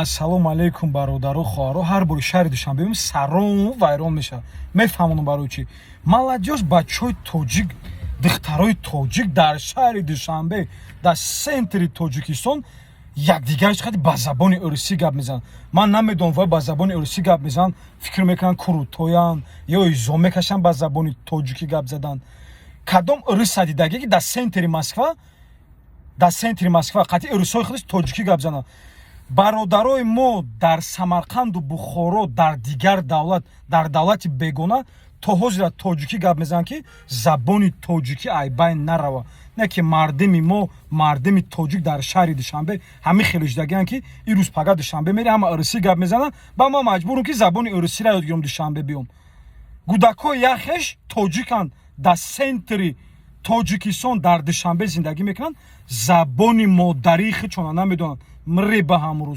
Ассалому алайкум, бародару хоҳаро. Ҳар бори шаҳри Душанбе меоем, саром вайрон мешавад. Мефаҳмонам барои чӣ. Молодёжь, бачаҳои тоҷик, духтарои тоҷик дар шаҳри Душанбе, дар центри Тоҷикистон, якдигараш қади ба забони урусӣ гап мезананд. Ман намедонам, вай ба забони урусӣ гап мезананд, фикр мекунанд, крутой анд ё изо мекашанд ба забони тоҷикӣ гап задан. Кадом уруса дидагӣ, ки дар центри Москва, дар центри Москва қатъи урусҳои худаш тоҷикӣ гап зананд? Бародарои мо дар Самарқанду Бухоро, дар дигар давлат, дар давлати бегона то ҳозира тоҷикӣ гап мезананд, ки забони тоҷикӣ айбайн нарава. Не ки мардими мо, мардими тоҷик дар шаҳри Душанбе ҳамин хеле шудагианд, ки ирӯз пага Душанбе мери, ҳама урусӣ гап мезананд. Ба ман маҷбурам, ки забони урусиро ёд гирам, Душанбе биём. Гудакҳои яхеш тоҷиканд, дар центри Тоҷикистон, дар Душанбе зиндагӣ мекунанд, забони модарии худшона намедонанд. Мре ба ҳамрӯз.